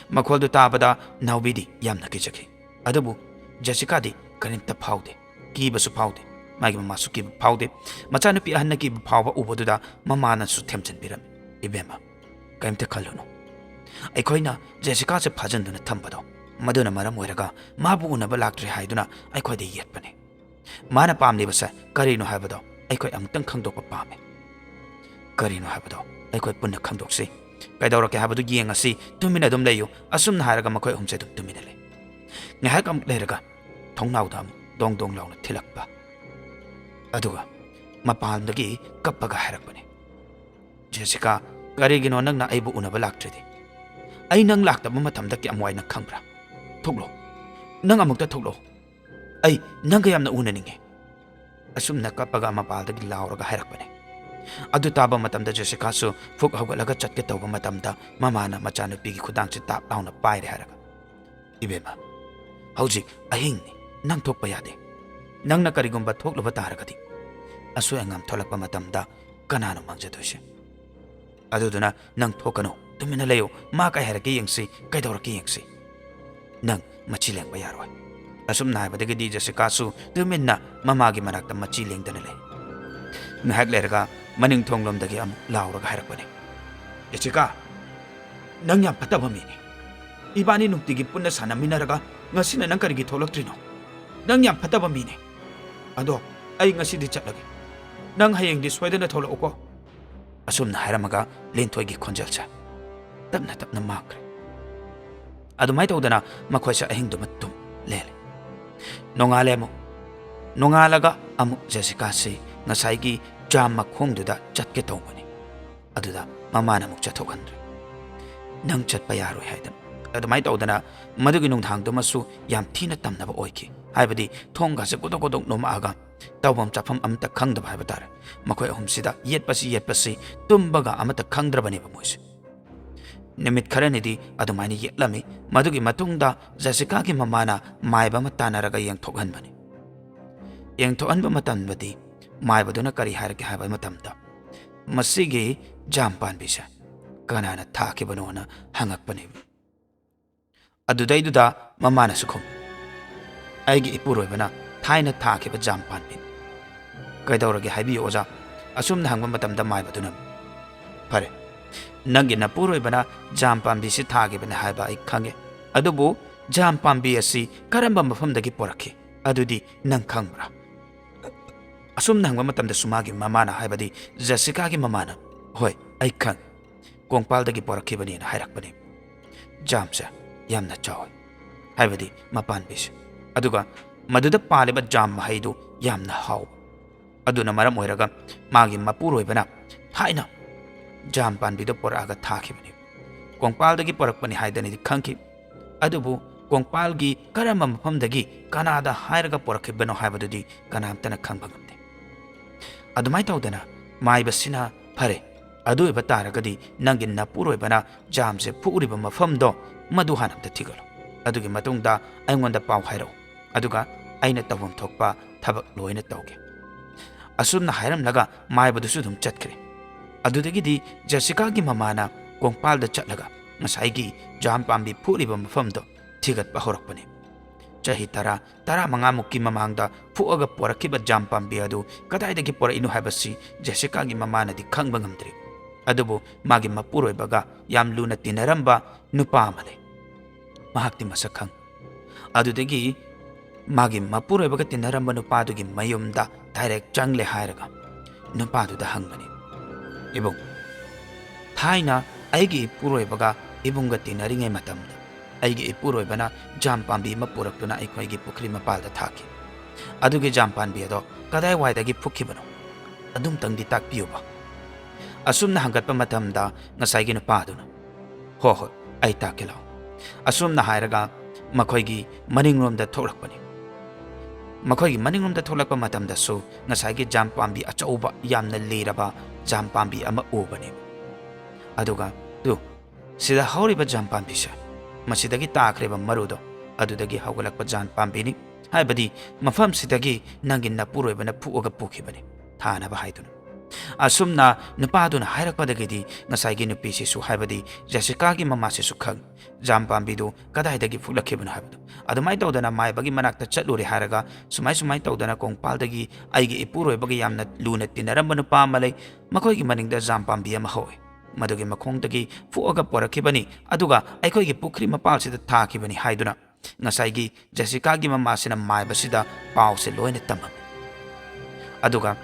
ꯃꯈꯣꯜꯗꯨ ꯇꯥꯕꯗ ꯅꯥꯎꯕꯤꯗꯤ ꯌꯥꯝꯅ ꯀꯤꯖꯈꯤ꯫ ꯑꯗꯨꯕꯨ ꯖꯦꯁꯤꯀꯥꯗꯤ ꯀꯔꯤꯝꯇ ꯐꯥꯎꯗꯦ, ꯀꯤꯕꯁꯨ ꯐꯥꯎꯗꯦ, ꯃꯥꯒꯤ ꯃꯃꯥꯁꯨ ꯀꯤꯕ ꯐꯥꯎꯗꯦ꯫ ꯃꯆꯥꯅꯨꯄꯤ ꯑꯍꯟꯅ ꯀꯤꯕ ꯐꯥꯎꯕ ꯎꯕꯗꯨꯗ ꯃꯃꯥꯅꯁꯨ ꯊꯦꯝꯖꯤꯟꯕꯤꯔꯝꯃꯤ, "ꯏꯕꯦꯝꯃ, ꯀꯔꯤꯝꯇ ꯈꯜꯂꯨꯅꯨ꯫ ꯑꯩꯈꯣꯏꯅ ꯖꯦꯁꯤꯀꯥꯁꯦ ꯐꯥꯖꯤꯟꯗꯨꯅ ꯊꯝꯕꯗꯣ, ꯃꯗꯨꯅ ꯃꯔꯝ ꯑꯣꯏꯔꯒ ꯃꯥꯕꯨ ꯎꯅꯕ ꯂꯥꯛꯇ꯭ꯔꯦ ꯍꯥꯏꯗꯨꯅ ꯑꯩꯈꯣꯏꯗ ꯌꯦꯠꯄꯅꯤ꯫ ꯃꯥꯅ ꯄꯥꯝꯂꯤꯕꯁꯦ ꯀꯔꯤꯅꯣ ꯍꯥꯏꯕꯗꯣ ꯑꯩꯈꯣꯏ ꯑꯃꯨꯛꯇꯪ ꯈꯪꯗꯣꯛꯄ ꯄꯥꯝꯃꯤ꯫ ꯀꯔꯤꯅꯣ ꯍꯥꯏꯕꯗꯣ ꯑꯩꯈꯣꯏ ꯄꯨꯟꯅ ꯈꯪꯗꯣꯛꯁꯤ꯫ ꯀꯩꯗꯧꯔꯛꯀꯦ ꯍꯥꯏꯕꯗꯨ ꯌꯦꯡꯉꯁꯤ, ꯇꯨꯃꯤꯟꯅ ꯑꯗꯨꯝ ꯂꯩꯌꯨ꯫" ꯑꯁꯨꯝꯅ ꯍꯥꯏꯔꯒ ꯃꯈꯣꯏ ꯑꯍꯨꯝꯁꯦ ꯑꯗꯨꯝ ꯇꯨꯃꯤꯟꯅ ꯂꯩ꯫ ꯉꯥꯏꯍꯥꯛ ꯑꯃꯨꯛ ꯂꯩꯔꯒ ꯊꯣꯡꯅꯥꯎꯗ ꯑꯃꯨꯛ ꯗꯣꯡ ꯗꯣꯡ ꯂꯥꯎꯅ ꯊꯤꯜꯂꯛꯄ꯫ ꯑꯗꯨꯒ ꯃꯄꯥꯟꯗꯒꯤ ꯀꯞꯄꯒ ꯍꯥꯏꯔꯛꯄꯅꯤ, "ꯖꯦꯁꯤꯀꯥ, ꯀꯔꯤꯒꯤꯅꯣ ꯅꯪꯅ ꯑꯩꯕꯨ ꯎꯅꯕ ꯂꯥꯛꯇ꯭ꯔꯤꯗꯤ? ꯑꯩ ꯅꯪ ꯂꯥꯛꯇꯕ ꯃꯇꯝꯗ ꯀꯌꯥꯝ ꯋꯥꯏ ꯅꯪ ꯈꯪꯕ꯭ꯔꯥ? ꯊꯣꯛꯂꯣ, ꯅꯪ ꯑꯃꯨꯛꯇ ꯊꯣꯛꯂꯣ꯫ ꯑꯩ ꯅꯪꯒ ꯌꯥꯝꯅ ꯎꯅꯅꯤꯡꯉꯤ꯫" ꯑꯁꯨꯝꯅ ꯀꯞꯄꯒ ꯃꯄꯥꯜꯗꯒꯤ ꯂꯥꯎꯔꯒ ꯍꯥꯏꯔꯛꯄꯅꯤ꯫ ꯑꯗꯨ ꯇꯥꯕ ꯃꯇꯝꯗ ꯖꯦꯁꯤꯀꯥꯁꯨ ꯐꯨꯛ ꯍꯧꯒꯠꯂꯒ ꯆꯠꯀꯦ ꯇꯧꯕ ꯃꯇꯝꯗ ꯃꯃꯥꯅ ꯃꯆꯥꯅꯨꯄꯤꯒꯤ ꯈꯨꯗꯥꯡꯁꯦ ꯇꯥꯞ ꯂꯥꯎꯅ ꯄꯥꯏꯔꯦ ꯍꯥꯏꯔꯒ, "ꯏꯕꯦꯝꯃ, ꯍꯧꯖꯤꯛ ꯑꯍꯤꯡꯅꯤ, ꯅꯪ ꯊꯣꯛꯄ ꯌꯥꯗꯦ꯫ ꯅꯪꯅ ꯀꯔꯤꯒꯨꯝꯕ ꯊꯣꯛꯂꯨꯕ ꯇꯥꯔꯒꯗꯤ ꯑꯁꯣꯏ ꯑꯉꯥꯝ ꯊꯣꯛꯂꯛꯄ ꯃꯇꯝꯗ ꯀꯅꯥꯅꯣ ꯃꯥꯡꯖꯗꯣꯏꯁꯦ? ꯑꯗꯨꯗꯨꯅ ꯅꯪ ꯊꯣꯛꯀꯅꯨ, ꯇꯨꯃꯤꯟꯅ ꯂꯩꯌꯨ꯫ ꯃꯥ ꯀꯩ ꯍꯥꯏꯔꯛꯀꯦ ꯌꯦꯡꯁꯤ, ꯀꯩꯗꯧꯔꯛꯀꯦ ꯌꯦꯡꯁꯤ꯫ ꯅꯪ ꯃꯆꯤ ꯂꯦꯡꯕ ꯌꯥꯔꯣꯏ꯫" ꯑꯁꯨꯝꯅ ꯍꯥꯏꯕꯗꯒꯤꯗꯤ ꯖꯦꯁꯤꯀꯥꯁꯨ ꯇꯨꯃꯤꯟꯅ ꯃꯃꯥꯒꯤ ꯃꯅꯥꯛꯇ ꯃꯆꯤ ꯂꯦꯡꯗꯅ ꯂꯩ꯫ ꯉꯥꯏꯍꯥꯛ ꯂꯩꯔꯒ ꯃꯅꯤꯡ ꯊꯣꯡꯂꯣꯝꯗꯒꯤ ꯑꯃꯨꯛ ꯂꯥꯎꯔꯒ ꯍꯥꯏꯔꯛꯄꯅꯤ, "ꯖꯦꯁꯤꯀꯥ, ꯅꯪ ꯌꯥꯝ ꯐꯠꯇꯕ ꯃꯤꯅꯤ꯫ ꯏꯕꯥꯅꯤ ꯅꯨꯡꯇꯤꯒꯤ ꯄꯨꯟꯅ ꯁꯥꯟꯅꯃꯤꯟꯅꯔꯒ ꯉꯁꯤꯅ ꯅꯪ ꯀꯔꯤꯒꯤ ꯊꯣꯛꯂꯛꯇ꯭ꯔꯤꯅꯣ? ꯅꯪ ꯌꯥꯝ ꯐꯠꯇꯕ ꯃꯤꯅꯤ꯫ ꯑꯗꯣ ꯑꯩ ꯉꯁꯤꯗꯤ ꯆꯠꯂꯒꯦ꯫ ꯅꯪ ꯍꯌꯦꯡꯗꯤ ꯁꯣꯏꯗꯅ ꯊꯣꯛꯂꯛꯎꯀꯣ"꯫ ꯑꯁꯨꯝꯅ ꯍꯥꯏꯔꯝꯃꯒ ꯂꯤꯟꯊꯣꯏꯒꯤ ꯈꯣꯟꯖꯦꯜꯁꯦ ꯇꯞꯅ ꯇꯞꯅ ꯃꯥꯡꯈ꯭ꯔꯦ꯫ ꯑꯗꯨꯃꯥꯏꯅ ꯇꯧꯗꯅ ꯃꯈꯣꯏꯁꯦ ꯑꯍꯤꯡꯗꯨꯃ ꯇꯨꯝ ꯂꯦꯜꯂꯦ꯫ ꯅꯣꯡꯉꯥꯜꯂꯦ ꯑꯃꯨꯛ꯫ ꯅꯣꯡꯉꯥꯜꯂꯒ ꯑꯃꯨꯛ ꯖꯦꯁꯤꯀꯥꯁꯤ ꯉꯁꯥꯏꯒꯤ ꯖꯥꯝ ꯃꯈꯣꯡꯗꯨꯗ ꯆꯠꯀꯦ ꯇꯧꯕꯅꯤ꯫ ꯑꯗꯨꯗ ꯃꯃꯥꯅ ꯑꯃꯨꯛ ꯆꯠꯊꯣꯛꯍꯟꯗ꯭ꯔꯦ꯫ "ꯅꯪ ꯆꯠꯄ ꯌꯥꯔꯣꯏ" ꯍꯥꯏꯗꯅ꯫ ꯑꯗꯨꯃꯥꯏꯅ ꯇꯧꯗꯅ ꯃꯗꯨꯒꯤ ꯅꯨꯡꯗꯥꯡꯗꯨꯃꯁꯨ ꯌꯥꯝ ꯊꯤꯅ ꯇꯝꯅꯕ ꯑꯣꯏꯈꯤ꯫ ꯍꯥꯏꯕꯗꯤ ꯊꯣꯡꯒꯁꯦ ꯀꯣꯗꯣꯛ ꯀꯣꯗꯣꯛ ꯅꯣꯝꯃꯛꯑꯒ ꯇꯧꯐꯝ ꯆꯥꯐꯝ ꯑꯃꯠꯇ ꯈꯪꯗꯕ ꯍꯥꯏꯕ ꯇꯥꯔꯦ꯫ ꯃꯈꯣꯏ ꯑꯍꯨꯝꯁꯤꯗ ꯌꯦꯠꯄꯁꯤ ꯌꯦꯠꯄꯁꯤ ꯇꯨꯝꯕꯒ ꯑꯃꯠꯇ ꯈꯪꯗ꯭ꯔꯕꯅꯦꯕ ꯃꯣꯏꯁꯦ꯫ ꯅꯨꯃꯤꯠ ꯈꯔꯅꯤꯗꯤ ꯑꯗꯨꯃꯥꯏꯅ ꯌꯦꯠꯂꯝꯃꯤ꯫ ꯃꯗꯨꯒꯤ ꯃꯇꯨꯡꯗ ꯖꯦꯁꯤꯀꯥꯒꯤ ꯃꯃꯥꯅ ꯃꯥꯏꯕ ꯑꯃ ꯇꯥꯟꯅꯔꯒ ꯌꯦꯡꯊꯣꯛꯍꯟꯕꯅꯤ꯫ ꯌꯦꯡꯊꯣꯛꯍꯟꯕ ꯃꯇꯝꯗꯗꯤ ꯃꯥꯏꯕꯗꯨꯅ ꯀꯔꯤ ꯍꯥꯏꯔꯛꯀꯦ ꯍꯥꯏꯕ ꯃꯇꯝꯗ, "ꯃꯁꯤꯒꯤ ꯖꯥꯝ ꯄꯥꯝꯕꯤꯁꯦ ꯀꯅꯥꯅ ꯊꯥꯈꯤꯕꯅꯣꯅ?" ꯍꯪꯉꯛꯄꯅꯦꯕ꯫ ꯑꯗꯨꯗꯩꯗꯨꯗ ꯃꯃꯥꯅꯁꯨ ꯈꯨꯝ, "ꯑꯩꯒꯤ ꯏꯄꯨꯔꯣꯏꯕꯅ ꯊꯥꯏꯅ ꯊꯥꯈꯤꯕ ꯖꯥꯝ ꯄꯥꯝꯕꯤꯅꯤ"꯫ "ꯀꯩꯗꯧꯔꯒꯦ ꯍꯥꯏꯕꯤꯌꯨ ꯑꯣꯖꯥ?" ꯑꯁꯨꯝꯅ ꯍꯪꯕ ꯃꯇꯝꯗ ꯃꯥꯏꯕꯗꯨꯅ, "ꯐꯔꯦ, ꯅꯪꯒꯤ ꯅꯄꯨꯔꯣꯏꯕꯅ ꯖꯥꯝ ꯄꯥꯝꯕꯤꯁꯤ ꯊꯥꯈꯤꯕꯅꯤ ꯍꯥꯏꯕ ꯑꯩ ꯈꯪꯉꯦ꯫ ꯑꯗꯨꯕꯨ ꯖꯥꯝ ꯄꯥꯝꯕꯤ ꯑꯁꯤ ꯀꯔꯝꯕ ꯃꯐꯝꯗꯒꯤ ꯄꯨꯔꯛꯈꯤ? ꯑꯗꯨꯗꯤ ꯅꯪ ꯈꯪꯕ꯭ꯔꯥ?" ꯑꯁꯨꯝꯅ ꯍꯪꯕ ꯃꯇꯝꯗꯁꯨ ꯃꯥꯒꯤ ꯃꯃꯥꯅ, ꯍꯥꯏꯕꯗꯤ ꯖꯦꯁꯤꯀꯥꯒꯤ ꯃꯃꯥꯅ, "ꯍꯣꯏ, ꯑꯩ ꯈꯪꯉꯤ꯫ ꯀꯣꯡꯄꯥꯜꯗꯒꯤ ꯄꯨꯔꯛꯈꯤꯕꯅꯦꯅ" ꯍꯥꯏꯔꯛꯄꯅꯤ꯫ ꯖꯥꯝꯁꯦ ꯌꯥꯝꯅ ꯆꯥꯎꯋꯤ, ꯍꯥꯏꯕꯗꯤ ꯃꯄꯥꯟꯕꯤꯁꯦ꯫ ꯑꯗꯨꯒ ꯃꯗꯨꯗ ꯄꯥꯜꯂꯤꯕ ꯖꯥꯝ ꯃꯍꯩꯗꯨ ꯌꯥꯝꯅ ꯍꯥꯎꯕ꯫ ꯑꯗꯨꯅ ꯃꯔꯝ ꯑꯣꯏꯔꯒ ꯃꯥꯒꯤ ꯃꯄꯨꯔꯣꯏꯕꯅ ꯊꯥꯏꯅ ꯖꯥꯝ ꯄꯥꯝꯕꯤꯗꯨ ꯄꯨꯔꯛꯑꯒ ꯊꯥꯈꯤꯕꯅꯤ꯫ ꯀꯣꯡꯄꯥꯜꯗꯒꯤ ꯄꯨꯔꯛꯄꯅꯤ ꯍꯥꯏꯗꯅꯗꯤ ꯈꯪꯈꯤ, ꯑꯗꯨꯕꯨ ꯀꯣꯡꯄꯥꯜꯒꯤ ꯀꯔꯝꯕ ꯃꯐꯝꯗꯒꯤ ꯀꯅꯥꯗ ꯍꯥꯏꯔꯒ ꯄꯨꯔꯛꯈꯤꯕꯅꯣ ꯍꯥꯏꯕꯗꯨꯗꯤ ꯀꯅꯥꯝꯇꯅ ꯈꯪꯕ ꯉꯝꯗꯦ꯫ ꯑꯗꯨꯃꯥꯏꯅ ꯇꯧꯗꯅ ꯃꯥꯏꯕꯁꯤꯅ, "ꯐꯔꯦ, ꯑꯗꯨ ꯑꯣꯏꯕ ꯇꯥꯔꯒꯗꯤ ꯅꯪꯒꯤ ꯅꯄꯨꯔꯣꯏꯕꯅ ꯖꯥꯝꯁꯦ ꯐꯨꯛꯎꯔꯤꯕ ꯃꯐꯝꯗꯣ, ꯃꯗꯨ ꯍꯥꯟꯅ ꯑꯝꯇ ꯊꯤꯒꯠꯂꯣ꯫ ꯑꯗꯨꯒꯤ ꯃꯇꯨꯡꯗ ꯑꯩꯉꯣꯟꯗ ꯄꯥꯎ ꯍꯥꯏꯔꯛꯎ, ꯑꯗꯨꯒ ꯑꯩꯅ ꯇꯧꯐꯝ ꯊꯣꯛꯄ ꯊꯕꯛ ꯂꯣꯏꯅ ꯇꯧꯒꯦ"꯫ ꯑꯁꯨꯝꯅ ꯍꯥꯏꯔꯝꯂꯒ ꯃꯥꯏꯕꯗꯨꯁꯨ ꯑꯗꯨꯝ ꯆꯠꯈ꯭ꯔꯦ꯫ ꯑꯗꯨꯗꯒꯤꯗꯤ ꯖꯦꯁꯤꯀꯥꯒꯤ ꯃꯃꯥꯅ ꯀꯣꯡꯄꯥꯜꯗ ꯆꯠꯂꯒ ꯉꯁꯥꯏꯒꯤ ꯖꯥꯝ ꯄꯥꯝꯕꯤ ꯐꯨꯛꯂꯤꯕ ꯃꯐꯝꯗꯣ ꯊꯤꯒꯠꯄ ꯍꯧꯔꯛꯄꯅꯤ꯫ ꯆꯍꯤ ꯇꯔꯥ, ꯇꯔꯥꯃꯉꯥꯃꯨꯛꯀꯤ ꯃꯃꯥꯡꯗ ꯐꯨꯛꯑꯒ ꯄꯣꯔꯛꯈꯤꯕ ꯖꯥꯝ ꯄꯥꯝꯕꯤ ꯑꯗꯨ ꯀꯗꯥꯏꯗꯒꯤ ꯄꯣꯔꯛꯏꯅꯣ ꯍꯥꯏꯕꯁꯤ ꯖꯦꯁꯤꯀꯥꯒꯤ ꯃꯃꯥꯅꯗꯤ ꯈꯪꯕ ꯉꯝꯗ꯭ꯔꯤ꯫ ꯑꯗꯨꯕꯨ ꯃꯥꯒꯤ ꯃꯄꯨꯔꯣꯏꯕꯒ ꯌꯥꯝ ꯂꯨꯅ ꯇꯤꯟꯅꯔꯝꯕ ꯅꯨꯄꯥ ꯑꯃ ꯂꯩ꯫ ꯃꯍꯥꯛꯇꯤ ꯃꯁꯛ ꯈꯪ꯫ ꯑꯗꯨꯗꯒꯤ ꯃꯥꯒꯤ ꯃꯄꯨꯔꯣꯏꯕꯒ ꯇꯤꯟꯅꯔꯝꯕ ꯅꯨꯄꯥꯗꯨꯒꯤ ꯃꯌꯨꯝꯗ ꯗꯥꯏꯔꯦꯛ ꯆꯪꯂꯦ ꯍꯥꯏꯔꯒ ꯅꯨꯄꯥꯗꯨꯗ ꯍꯪꯕꯅꯤ, "ꯏꯕꯨꯡ, ꯊꯥꯏꯅ ꯑꯩꯒꯤ ꯏꯄꯨꯔꯣꯏꯕꯒ ꯏꯕꯨꯡꯒ ꯇꯤꯟꯅꯔꯤꯉꯩ ꯃꯇꯝꯗ ꯑꯩꯒꯤ ꯏꯄꯨꯔꯣꯏꯕꯅ ꯖꯥꯝ ꯄꯥꯝꯕꯤ ꯑꯃ ꯄꯨꯔꯛꯇꯨꯅ ꯑꯩꯈꯣꯏꯒꯤ ꯄꯨꯈ꯭ꯔꯤ ꯃꯄꯥꯜꯗ ꯊꯥꯈꯤ꯫ ꯑꯗꯨꯒꯤ ꯖꯥꯝ ꯄꯥꯝꯕꯤ ꯑꯗꯣ ꯀꯗꯥꯏꯋꯥꯏꯗꯒꯤ ꯐꯨꯛꯈꯤꯕꯅꯣ? ꯑꯗꯨꯝꯇꯪꯗꯤ ꯇꯥꯛꯄꯤꯌꯨꯕ"꯫ ꯑꯁꯨꯝꯅ ꯍꯪꯒꯠꯄ ꯃꯇꯝꯗ ꯉꯁꯥꯏꯒꯤ ꯅꯨꯄꯥꯗꯨꯅ, "ꯍꯣ ꯍꯣꯏ, ꯑꯩ ꯇꯥꯛꯀꯦ ꯂꯥꯛꯑꯣ"꯫ ꯑꯁꯨꯝꯅ ꯍꯥꯏꯔꯒ ꯃꯈꯣꯏꯒꯤ ꯃꯅꯤꯡꯂꯣꯝꯗ ꯊꯣꯛꯂꯛꯄꯅꯤ꯫ ꯃꯈꯣꯏꯒꯤ ꯃꯅꯤꯡꯂꯣꯝꯗ ꯊꯣꯛꯂꯛꯄ ꯃꯇꯝꯗꯁꯨ ꯉꯁꯥꯏꯒꯤ ꯖꯥꯝ ꯄꯥꯝꯕꯤ ꯑꯆꯧꯕ, ꯌꯥꯝꯅ ꯂꯤꯔꯕ ꯖꯥꯝ ꯄꯥꯝꯕꯤ ꯑꯃ ꯎꯕꯅꯤ꯫ ꯑꯗꯨꯒ, "ꯇꯨ, ꯁꯤꯗ ꯍꯧꯔꯤꯕ ꯖꯥꯝ ꯄꯥꯝꯕꯤꯁꯦ, ꯃꯁꯤꯗꯒꯤ ꯇꯥꯈ꯭ꯔꯤꯕ ꯃꯔꯨꯗꯣ, ꯑꯗꯨꯗꯒꯤ ꯍꯧꯒꯠꯂꯛꯄ ꯖꯥꯝ ꯄꯥꯝꯕꯤꯅꯤ꯫ ꯍꯥꯏꯕꯗꯤ ꯃꯐꯝꯁꯤꯗꯒꯤ ꯅꯪꯒꯤ ꯅꯄꯨꯔꯣꯏꯕꯅ ꯐꯨꯛꯑꯒ ꯄꯨꯈꯤꯕꯅꯤ, ꯊꯥꯅꯕ ꯍꯥꯏꯗꯨꯅ"꯫ ꯑꯁꯨꯝꯅ ꯅꯨꯄꯥꯗꯨꯅ ꯍꯥꯏꯔꯛꯄꯗꯒꯤꯗꯤ ꯉꯁꯥꯏꯒꯤ ꯅꯨꯄꯤꯁꯤꯁꯨ, ꯍꯥꯏꯕꯗꯤ ꯖꯦꯁꯤꯀꯥꯒꯤ ꯃꯃꯥꯁꯤꯁꯨ ꯈꯪ, ꯖꯥꯝ ꯄꯥꯝꯕꯤꯗꯨ ꯀꯗꯥꯏꯗꯒꯤ ꯐꯨꯛꯂꯛꯈꯤꯕꯅꯣ ꯍꯥꯏꯕꯗꯨ꯫ ꯑꯗꯨꯃꯥꯏꯅ ꯇꯧꯗꯅ ꯃꯥꯏꯕꯒꯤ ꯃꯅꯥꯛꯇ ꯆꯠꯂꯨꯔꯦ ꯍꯥꯏꯔꯒ, ꯁꯨꯃꯥꯏ ꯁꯨꯃꯥꯏꯅ ꯇꯧꯗꯅ ꯀꯣꯡꯄꯥꯜꯗꯒꯤ ꯑꯩꯒꯤ ꯏꯄꯨꯔꯣꯏꯕꯒ ꯌꯥꯝꯅ ꯂꯨꯅ ꯇꯤꯟꯅꯔꯝꯕ ꯅꯨꯄꯥ ꯑꯃ ꯂꯩ, ꯃꯈꯣꯏꯒꯤ ꯃꯅꯤꯡꯗ ꯖꯥꯝ ꯄꯥꯝꯕꯤ ꯑꯃ ꯍꯧꯋꯤ, ꯃꯗꯨꯒꯤ ꯃꯈꯣꯡꯗꯒꯤ ꯐꯨꯛꯑꯒ ꯄꯣꯔꯛꯈꯤꯕꯅꯤ, ꯑꯗꯨꯒ ꯑꯩꯈꯣꯏꯒꯤ ꯄꯨꯈ꯭ꯔꯤ ꯃꯄꯥꯜꯁꯤꯗ ꯊꯥꯈꯤꯕꯅꯤ ꯍꯥꯏꯗꯨꯅ ꯉꯁꯥꯏꯒꯤ ꯖꯦꯁꯤꯀꯥꯒꯤ ꯃꯃꯥꯁꯤꯅ ꯃꯥꯏꯕꯁꯤꯗ ꯄꯥꯎꯁꯦ ꯂꯣꯏꯅ ꯇꯝꯃꯝꯃꯤ꯫ ꯑꯗꯨꯒ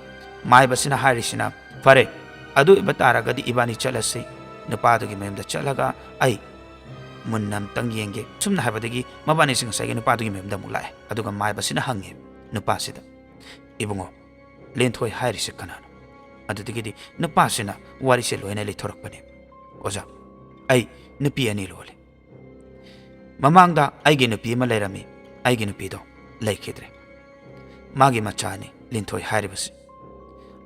ꯃꯥꯏꯕꯁꯤꯅ ꯍꯥꯏꯔꯤꯁꯤꯅ, "ꯐꯔꯦ, ꯑꯗꯨ ꯑꯣꯏꯕ ꯇꯥꯔꯒꯗꯤ ꯏꯕꯥꯅꯤ ꯆꯠꯂꯁꯤ, ꯅꯨꯄꯥꯗꯨꯒꯤ ꯃꯌꯨꯝꯗ ꯆꯠꯂꯒ ꯑꯩ ꯃꯨꯟꯅ ꯑꯝꯇꯪ ꯌꯦꯡꯒꯦ"꯫ ꯁꯨꯝꯅ ꯍꯥꯏꯕꯗꯒꯤ ꯃꯕꯥꯅꯤꯁꯤ ꯉꯁꯥꯏꯒꯤ ꯅꯨꯄꯥꯗꯨꯒꯤ ꯃꯌꯨꯝꯗ ꯑꯃꯨꯛ ꯂꯥꯛꯑꯦ꯫ ꯑꯗꯨꯒ ꯃꯥꯏꯕꯁꯤꯅ ꯍꯪꯉꯦ ꯅꯨꯄꯥꯁꯤꯗ, "ꯏꯕꯨꯡꯉꯣ, ꯂꯤꯟꯊꯣꯏ ꯍꯥꯏꯔꯤꯁꯦ ꯀꯅꯥꯅꯣ?" ꯑꯗꯨꯗꯒꯤꯗꯤ ꯅꯨꯄꯥꯁꯤꯅ ꯋꯥꯔꯤꯁꯦ ꯂꯣꯏꯅ ꯂꯤꯊꯣꯔꯛꯄꯅꯤ꯫ "ꯑꯣꯖꯥ, ꯑꯩ ꯅꯨꯄꯤ ꯑꯅꯤ ꯂꯣꯜꯂꯤ꯫ ꯃꯃꯥꯡꯗ ꯑꯩꯒꯤ ꯅꯨꯄꯤ ꯑꯃ ꯂꯩꯔꯝꯃꯤ, ꯑꯩꯒꯤ ꯅꯨꯄꯤꯗꯣ ꯂꯩꯈꯤꯗ꯭ꯔꯦ꯫ ꯃꯥꯒꯤ ꯃꯆꯥꯅꯤ ꯂꯤꯟꯊꯣꯏ ꯍꯥꯏꯔꯤꯕꯁꯤ꯫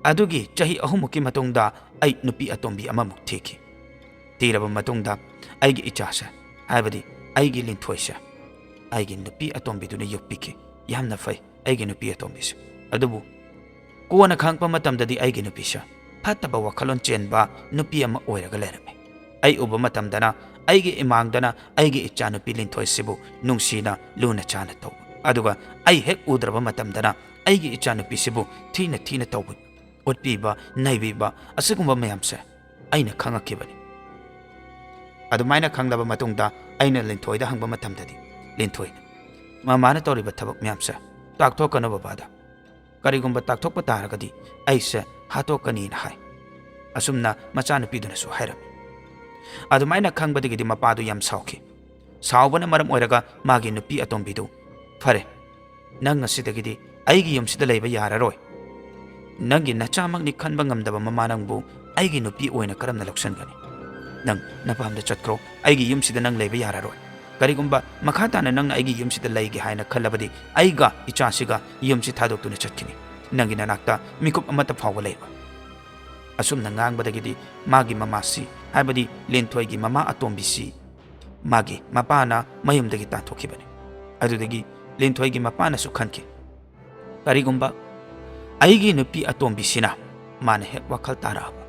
ꯑꯗꯨꯒꯤ ꯆꯍꯤ ꯑꯍꯨꯝꯃꯨꯛꯀꯤ ꯃꯇꯨꯡꯗ ꯑꯩ ꯅꯨꯄꯤ ꯑꯇꯣꯝꯕꯤ ꯑꯃꯃꯨꯛ ꯊꯤꯈꯤ꯫ ꯊꯤꯔꯕ ꯃꯇꯨꯡꯗ ꯑꯩꯒꯤ ꯏꯆꯥꯁꯦ, ꯍꯥꯏꯕꯗꯤ ꯑꯩꯒꯤ ꯂꯤꯟꯊꯣꯏꯁꯦ, ꯑꯩꯒꯤ ꯅꯨꯄꯤ ꯑꯇꯣꯝꯕꯤꯗꯨꯅ ꯌꯣꯛꯄꯤꯈꯤ꯫ ꯌꯥꯝꯅ ꯐꯩ ꯑꯩꯒꯤ ꯅꯨꯄꯤ ꯑꯇꯣꯝꯕꯤꯁꯦ꯫ ꯑꯗꯨꯕꯨ ꯀꯣꯟꯅ ꯈꯪꯉꯛꯄ ꯃꯇꯝꯗꯗꯤ ꯑꯩꯒꯤ ꯅꯨꯄꯤꯁꯦ ꯐꯠꯇꯕ ꯋꯥꯈꯜꯂꯣꯟ ꯆꯦꯟꯕ ꯅꯨꯄꯤ ꯑꯃ ꯑꯣꯏꯔꯒ ꯂꯩꯔꯝꯃꯤ"꯫ ꯑꯩ ꯎꯕ ꯃꯇꯝꯗꯅ ꯑꯩꯒꯤ ꯏꯃꯥꯡꯗꯅ ꯑꯩꯒꯤ ꯏꯆꯥꯅꯨꯄꯤ ꯂꯤꯟꯊꯣꯏꯁꯤꯕꯨ ꯅꯨꯡꯁꯤꯅ ꯂꯨꯅ ꯆꯥꯅ ꯇꯧꯕ, ꯑꯗꯨꯒ ꯑꯩ ꯍꯦꯛ ꯎꯗ꯭ꯔꯕ ꯃꯇꯝꯗꯅ ꯑꯩꯒꯤ ꯏꯆꯥꯅꯨꯄꯤꯁꯤꯕꯨ ꯊꯤꯅ ꯊꯤꯅ ꯇꯧꯕ, ꯎꯠꯄꯤꯕ, ꯅꯩꯕꯤꯕ, ꯑꯁꯤꯒꯨꯝꯕ ꯃꯌꯥꯝꯁꯦ ꯑꯩꯅ ꯈꯪꯉꯛꯈꯤꯕꯅꯤ꯫ ꯑꯗꯨꯃꯥꯏꯅ ꯈꯪꯂꯕ ꯃꯇꯨꯡꯗ ꯑꯩꯅ ꯂꯤꯟꯊꯣꯏꯗ ꯍꯪꯕ ꯃꯇꯝꯗꯗꯤ ꯂꯤꯟꯊꯣꯏꯅ, "ꯃꯃꯥꯅ ꯇꯧꯔꯤꯕ ꯊꯕꯛ ꯃꯌꯥꯝꯁꯦ ꯇꯥꯛꯊꯣꯛꯀꯅꯨ ꯕꯕꯥꯗ꯫ ꯀꯔꯤꯒꯨꯝꯕ ꯇꯥꯛꯊꯣꯛꯄ ꯇꯥꯔꯒꯗꯤ ꯑꯩꯁꯦ ꯍꯥꯠꯇꯣꯛꯀꯅꯤꯅ" ꯍꯥꯏ꯫ ꯑꯁꯨꯝꯅ ꯃꯆꯥꯅꯨꯄꯤꯗꯨꯅꯁꯨ ꯍꯥꯏꯔꯝꯃꯤ꯫ ꯑꯗꯨꯃꯥꯏꯅ ꯈꯪꯕꯗꯒꯤꯗꯤ ꯃꯄꯥꯗꯨ ꯌꯥꯝ ꯁꯥꯎꯈꯤ꯫ ꯁꯥꯎꯕꯅ ꯃꯔꯝ ꯑꯣꯏꯔꯒ ꯃꯥꯒꯤ ꯅꯨꯄꯤ ꯑꯇꯣꯝꯕꯤꯗꯨ, "ꯐꯔꯦ, ꯅꯪ ꯉꯁꯤꯗꯒꯤꯗꯤ ꯑꯩꯒꯤ ꯌꯨꯝꯁꯤꯗ ꯂꯩꯕ ꯌꯥꯔꯔꯣꯏ꯫ ꯅꯪꯒꯤ ꯅꯆꯥꯃꯛꯅꯤ ꯈꯟꯕ ꯉꯝꯗꯕ ꯃꯃꯥ ꯅꯪꯕꯨ ꯑꯩꯒꯤ ꯅꯨꯄꯤ ꯑꯣꯏꯅ ꯀꯔꯝꯅ ꯂꯧꯁꯤꯟꯒꯅꯤ? ꯅꯪ ꯅꯄꯥꯝꯗ ꯆꯠꯈ꯭ꯔꯣ, ꯑꯩꯒꯤ ꯌꯨꯝꯁꯤꯗ ꯅꯪ ꯂꯩꯕ ꯌꯥꯔꯔꯣꯏ꯫ ꯀꯔꯤꯒꯨꯝꯕ ꯃꯈꯥ ꯇꯥꯅ ꯅꯪꯅ ꯑꯩꯒꯤ ꯌꯨꯝꯁꯤꯗ ꯂꯩꯒꯦ ꯍꯥꯏꯅ ꯈꯜꯂꯕꯗꯤ ꯑꯩꯒ ꯏꯆꯥꯁꯤꯒ ꯌꯨꯝꯁꯤ ꯊꯥꯗꯣꯛꯇꯨꯅ ꯆꯠꯈꯤꯅꯤ꯫ ꯅꯪꯒꯤ ꯅꯅꯥꯛꯇ ꯃꯤꯀꯨꯞ ꯑꯃꯠꯇ ꯐꯥꯎꯕ ꯂꯩꯔꯣꯏ"꯫ ꯑꯁꯨꯝꯅ ꯉꯥꯡꯕꯗꯒꯤꯗꯤ ꯃꯥꯒꯤ ꯃꯃꯥꯁꯤ, ꯍꯥꯏꯕꯗꯤ ꯂꯤꯟꯊꯣꯏꯒꯤ ꯃꯃꯥ ꯑꯇꯣꯝꯕꯤꯁꯤ, ꯃꯥꯒꯤ ꯃꯄꯥꯅ ꯃꯌꯨꯝꯗꯒꯤ ꯇꯥꯟꯊꯣꯛꯈꯤꯕꯅꯤ꯫ ꯑꯗꯨꯗꯒꯤ ꯂꯤꯟꯊꯣꯏꯒꯤ ꯃꯄꯥꯅꯁꯨ ꯈꯟꯈꯤ, "ꯀꯔꯤꯒꯨꯝꯕ ꯑꯩꯒꯤ ꯅꯨꯄꯤ ꯑꯇꯣꯝꯕꯤꯁꯤꯅ ꯃꯥꯅ ꯍꯦꯛ ꯋꯥꯈꯜ ꯇꯥꯔꯛꯑꯕ,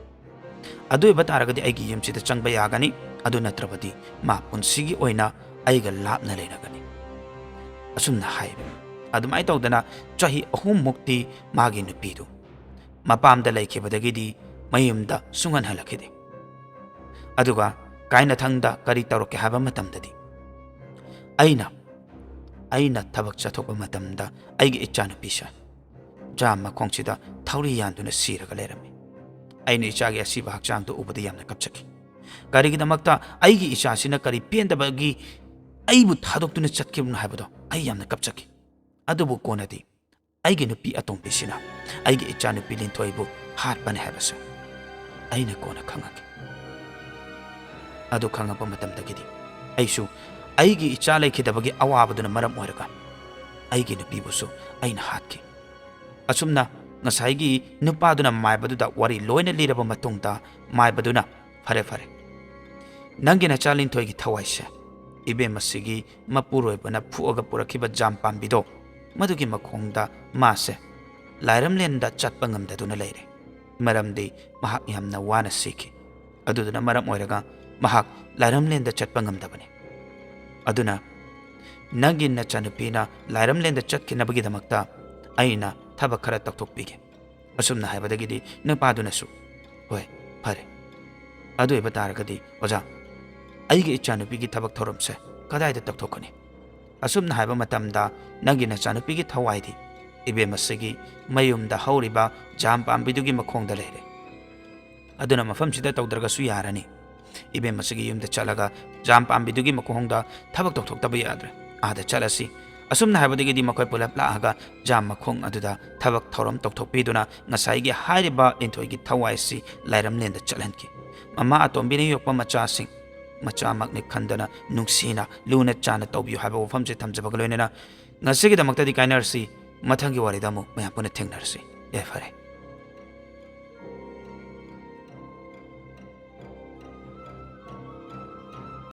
ꯑꯗꯨ ꯑꯣꯏꯕ ꯇꯥꯔꯒꯗꯤ ꯑꯩꯒꯤ ꯌꯨꯝꯁꯤꯗ ꯆꯪꯕ ꯌꯥꯒꯅꯤ, ꯑꯗꯨ ꯅꯠꯇ꯭ꯔꯕꯗꯤ ꯃꯥ ꯄꯨꯟꯁꯤꯒꯤ ꯑꯣꯏꯅ ꯑꯩꯒ ꯂꯥꯞꯅ ꯂꯩꯅꯒꯅꯤ"꯫ ꯑꯁꯨꯝꯅ ꯍꯥꯏꯕ꯫ ꯑꯗꯨꯃꯥꯏꯅ ꯇꯧꯗꯅ ꯆꯍꯤ ꯑꯍꯨꯝꯃꯨꯛꯇꯤ ꯃꯥꯒꯤ ꯅꯨꯄꯤꯗꯨ ꯃꯄꯥꯝꯗ ꯂꯩꯈꯤꯕꯗꯒꯤꯗꯤ ꯃꯌꯨꯝꯗ ꯁꯨꯡꯍꯟ ꯍꯜꯂꯛꯈꯤꯗꯦ꯫ ꯑꯗꯨꯒ ꯀꯥꯏꯅꯊꯪꯗ ꯀꯔꯤ ꯇꯧꯔꯛꯀꯦ ꯍꯥꯏꯕ ꯃꯇꯝꯗꯗꯤ, ꯑꯩꯅ, ꯑꯩꯅ ꯊꯕꯛ ꯆꯠꯊꯣꯛꯄ ꯃꯇꯝꯗ ꯑꯩꯒꯤ ꯏꯆꯥꯅꯨꯄꯤꯁꯦ ꯖꯥꯝ ꯃꯈꯣꯡꯁꯤꯗ ꯊꯧꯔꯤ ꯌꯥꯟꯗꯨꯅ ꯁꯤꯔꯒ ꯂꯩꯔꯝꯃꯤ꯫ ꯑꯩꯅ ꯏꯆꯥꯒꯤ ꯑꯁꯤꯕ ꯍꯛꯆꯥꯡꯗꯨ ꯎꯕꯗ ꯌꯥꯝꯅ ꯀꯞꯆꯈꯤ꯫ ꯀꯔꯤꯒꯤꯗꯃꯛꯇ ꯑꯩꯒꯤ ꯏꯆꯥꯁꯤꯅ ꯀꯔꯤ ꯄꯦꯟꯗꯕꯒꯤ ꯑꯩꯕꯨ ꯊꯥꯗꯣꯛꯇꯨꯅ ꯆꯠꯈꯤꯕꯅꯣ ꯍꯥꯏꯕꯗꯣ ꯑꯩ ꯌꯥꯝꯅ ꯀꯞꯆꯈꯤ꯫ ꯑꯗꯨꯕꯨ ꯀꯣꯟꯅꯗꯤ ꯑꯩꯒꯤ ꯅꯨꯄꯤ ꯑꯇꯣꯝꯕꯤꯁꯤꯅ ꯑꯩꯒꯤ ꯏꯆꯥꯅꯨꯄꯤ ꯂꯤꯟꯊꯣꯏꯕꯨ ꯍꯥꯠꯄꯅꯦ ꯍꯥꯏꯕꯁꯦ ꯑꯩꯅ ꯀꯣꯟꯅ ꯈꯪꯉꯛꯈꯤ꯫ ꯑꯗꯨ ꯈꯪꯉꯛꯄ ꯃꯇꯝꯗꯒꯤꯗꯤ ꯑꯩꯁꯨ ꯑꯩꯒꯤ ꯏꯆꯥ ꯂꯩꯈꯤꯗꯕꯒꯤ ꯑꯋꯥꯕꯗꯨꯅ ꯃꯔꯝ ꯑꯣꯏꯔꯒ ꯑꯩꯒꯤ ꯅꯨꯄꯤꯕꯨꯁꯨ ꯑꯩꯅ ꯍꯥꯠꯈꯤ꯫ ꯑꯁꯨꯝꯅ ꯉꯁꯥꯏꯒꯤ ꯅꯨꯄꯥꯗꯨꯅ ꯃꯥꯏꯕꯗꯨꯗ ꯋꯥꯔꯤ ꯂꯣꯏꯅ ꯂꯤꯔꯕ ꯃꯇꯨꯡꯗ ꯃꯥꯏꯕꯗꯨꯅ, "ꯐꯔꯦ, ꯐꯔꯦ, ꯅꯪꯒꯤ ꯅꯆꯥ ꯂꯤꯟꯊꯣꯏꯒꯤ ꯊꯋꯥꯏꯁꯦ ꯏꯕꯦꯝꯃꯁꯤꯒꯤ ꯃꯄꯨꯔꯣꯏꯕꯅ ꯐꯨꯛꯑꯒ ꯄꯨꯔꯛꯈꯤꯕ ꯖꯥꯝ ꯄꯥꯝꯕꯤꯗꯣ, ꯃꯗꯨꯒꯤ ꯃꯈꯣꯡꯗ ꯃꯥꯁꯦ ꯂꯥꯏꯔꯝꯂꯦꯟꯗ ꯆꯠꯄ ꯉꯝꯗꯗꯨꯅ ꯂꯩꯔꯦ꯫ ꯃꯔꯝꯗꯤ ꯃꯍꯥꯛ ꯌꯥꯝꯅ ꯋꯥꯅ ꯁꯤꯈꯤ꯫ ꯑꯗꯨꯗꯨꯅ ꯃꯔꯝ ꯑꯣꯏꯔꯒ ꯃꯍꯥꯛ ꯂꯥꯏꯔꯝꯂꯦꯟꯗ ꯆꯠꯄ ꯉꯝꯗꯕꯅꯤ꯫ ꯑꯗꯨꯅ ꯅꯪꯒꯤ ꯅꯆꯥꯅꯨꯄꯤꯅ ꯂꯥꯏꯔꯝꯂꯦꯟꯗ ꯆꯠꯈꯤꯅꯕꯒꯤꯗꯃꯛꯇ ꯑꯩꯅ ꯊꯕꯛ ꯈꯔ ꯇꯧꯊꯣꯛꯄꯤꯒꯦ꯫ ꯑꯁꯨꯝꯅ ꯍꯥꯏꯕꯗꯒꯤꯗꯤ ꯅꯨꯄꯥꯗꯨꯅꯁꯨ, "ꯍꯣꯏ, ꯐꯔꯦ꯫ ꯑꯗꯨ ꯑꯣꯏꯕ ꯇꯥꯔꯒꯗꯤ ꯑꯣꯖꯥ, ꯑꯩꯒꯤ ꯏꯆꯥꯅꯨꯄꯤꯒꯤ ꯊꯕꯛ ꯊꯧꯔꯝꯁꯦ ꯀꯗꯥꯏꯗ ꯇꯧꯊꯣꯛꯀꯅꯤ?" ꯑꯁꯨꯝꯅ ꯍꯥꯏꯕ ꯃꯇꯝꯗ ꯅꯪꯒꯤ ꯅꯆꯥꯅꯨꯄꯤꯒꯤ ꯊꯋꯥꯏꯗꯤ ꯏꯕꯦꯝ ꯑꯁꯤꯒꯤ ꯃꯌꯨꯝꯗ ꯍꯧꯔꯤꯕ ꯖꯥꯝ ꯄꯥꯝꯕꯤꯗꯨꯒꯤ ꯃꯈꯣꯡꯗ ꯂꯩꯔꯦ꯫ ꯑꯗꯨꯅ ꯃꯐꯝꯁꯤꯗ ꯇꯧꯗ꯭ꯔꯒꯁꯨ ꯌꯥꯔꯅꯤ꯫ ꯏꯕꯦꯝ ꯑꯁꯤꯒꯤ ꯌꯨꯝꯗ ꯆꯠꯂꯒ ꯖꯥꯝ ꯄꯥꯝꯕꯤꯗꯨꯒꯤ ꯃꯈꯣꯡꯗ ꯊꯕꯛ ꯇꯧꯊꯣꯛꯇꯕ ꯌꯥꯗ꯭ꯔꯦ꯫ ꯑꯥꯗ ꯆꯠꯂꯁꯤ꯫ ꯑꯁꯨꯝꯅ ꯍꯥꯏꯕꯗꯒꯤꯗꯤ ꯃꯈꯣꯏ ꯄꯨꯂꯞ ꯂꯥꯛꯑꯒ ꯖꯥꯝ ꯃꯈꯣꯡ ꯑꯗꯨꯗ ꯊꯕꯛ ꯊꯧꯔꯝ ꯇꯧꯊꯣꯛꯄꯤꯗꯨꯅ ꯉꯁꯥꯏꯒꯤ ꯍꯥꯏꯔꯤꯕ ꯂꯤꯟꯊꯣꯏꯒꯤ ꯊꯋꯥꯏꯁꯤ ꯂꯥꯏꯔꯝꯂꯦꯟꯗ ꯆꯠꯍꯟꯈꯤ꯫ ꯃꯃꯥ ꯑꯇꯣꯝꯕꯤꯅ ꯌꯣꯛꯄ ꯃꯆꯥꯁꯤꯡ ꯃꯆꯥꯃꯛꯅꯤ ꯈꯟꯗꯅ ꯅꯨꯡꯁꯤꯅ ꯂꯨꯅ ꯆꯥꯅ ꯇꯧꯕꯤꯌꯨ ꯍꯥꯏꯕ ꯋꯥꯐꯝꯁꯦ ꯊꯝꯖꯕꯒ ꯂꯣꯏꯅꯅ ꯉꯁꯤꯒꯤꯗꯃꯛꯇꯗꯤ ꯀꯥꯏꯅꯔꯁꯤ꯫ ꯃꯊꯪꯒꯤ ꯋꯥꯔꯤꯗ ꯑꯃꯨꯛ ꯃꯌꯥꯝ ꯄꯨꯟꯅ ꯊꯦꯡꯅꯔꯁꯤ꯫ ꯌꯥꯏꯐꯔꯦ꯫